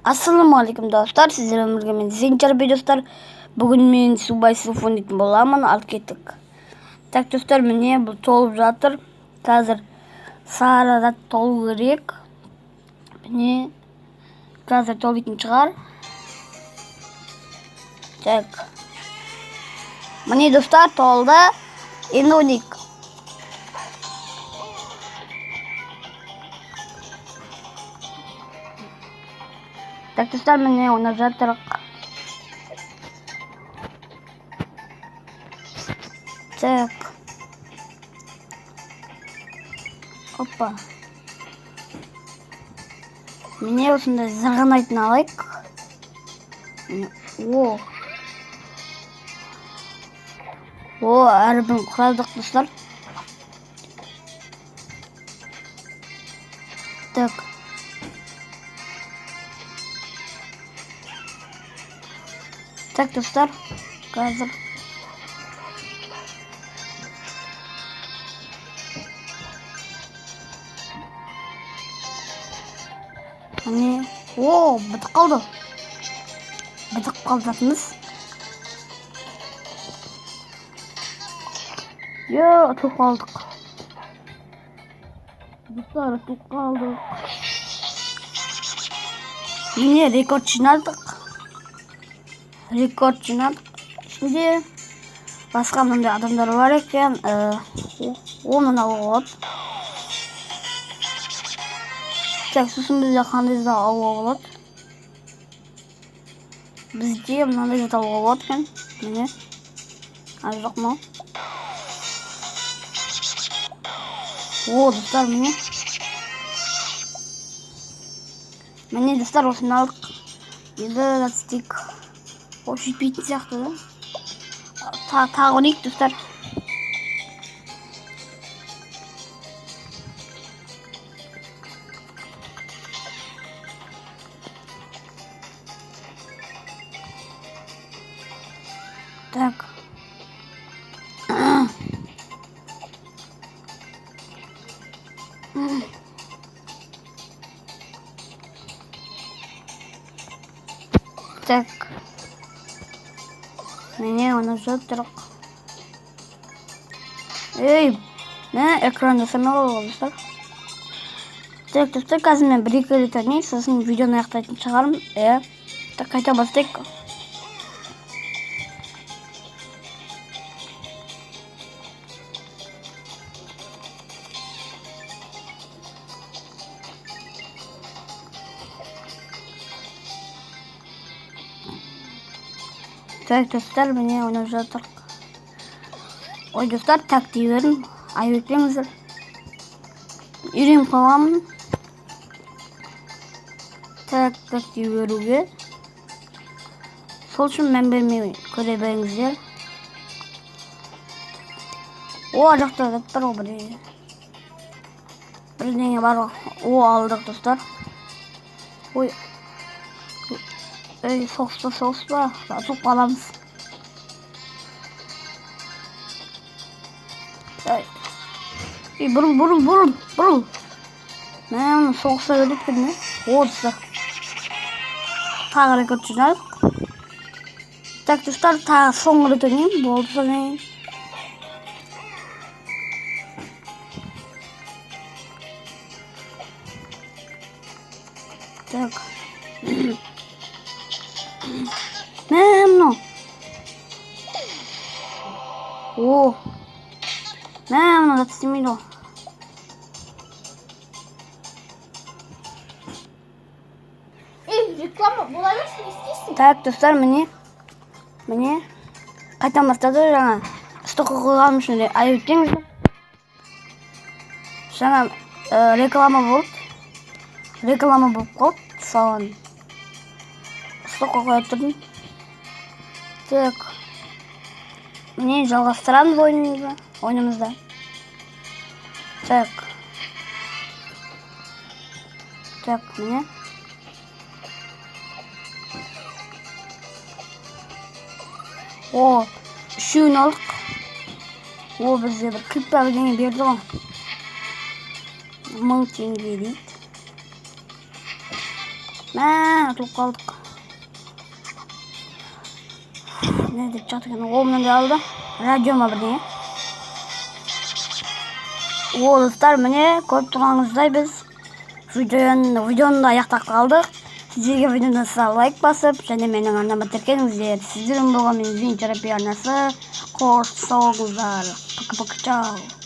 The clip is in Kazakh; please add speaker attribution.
Speaker 1: Ассалаумағалейкум, достар! Сіздермен бірге мен, Зинчар. Достар, бүгін мен Субай Суф ойнайтын боламын. Ал кеттік. Так, достар, міне, бұл толып жатыр. Қазір сары зат толу керек. Міне, қазір толитын шығар. Так, міне, достар, толды. Енді ойнайық. Так, достар, міне, ойнап жатырық. Так, опа, міне, осындай зырғанайтын алайық. Міне, о, о, әрбір құрадық, достар. Так, так, достар, қазір. Міне, о, бітіп қалды, бітіп қалды затымыз. Е, ұтылып қалдық, достар, ұтылып қалдық. Міне, рекорд жинадық, рекорд жинадық. Ішінде басқа мынандай адамдар бар екен. Оны алуға болады. Так, сосын бізде қандай зат алуға болады? Бізде мынандай зат алуға болады екен. Міне, а, жоқ, мынау. О, достар, міне, міне, достар, осыны алдық. Енді зат істейік. О, жетпейтін сияқты да. Тағы ойнайық, достар. Так, так, міне, оны жатырық. Ей, мә, экран жасамай қалды ғой, достар. Так, достар, қазір мен бір екі рет ойнайын, сосын видеоны аяқтайтын шығармын, иә. Так, қайта бастайық. Так, достар, міне, ойнап жатырық. Ой, достар, так дей бердім, айып етпеңіздер, үйреніп қалғанмын так, так дей беруге. Сол үшін мән бермей көре беріңіздер. О, ар жақта зат бар ғой, бірдеңе, бірдеңе бар ғой. О, алдық, достар. Ой, ей, соғыспа, соғыспа, ұтылып қаламыз. Ей, ей, бұрыл, бұрыл, бұрыл, бұрыл. Мә, мұны соғыса береді екен, не. О, достар, тағы рекорд жинадық. Так, достар, тағы соңғы рет ойнаймын, болды. Содан кейін так, мә, мынау. О, мә, мынау зат істемейді ғой.
Speaker 2: Ей, реклама бола берсін, не істейсің?
Speaker 1: Так, достар, міне, міне, қайтадан бастады. Жаңа стопқа қойғаным үшін айып етпеңіздер. Жаңа реклама болды, реклама болып қалды, соған стопқа қоя тұрдым. Так, міне, жалғастырамыз ойынымызды, ойынымызды. Так, так, міне. О, үшеуін алдық. О, бізде бір кілт па, бірдеңе берді ғой. 1000 теңге дейді. Мә, ұтылып қалдық. Не деп жатыр екен? Ол мынандай алды, радио ма, бірдеңе. О, достар, міне, көріп тұрғаныңыздай, біз видеоны да аяқтап қалдық. Сіздерге видеоны ұнаса, лайк басып және менің арнама тіркеліңіздер. Сіздермен болған мен, Зин Терапия арнасы. Қош, сау болыңыздар. Пока, пока, чао.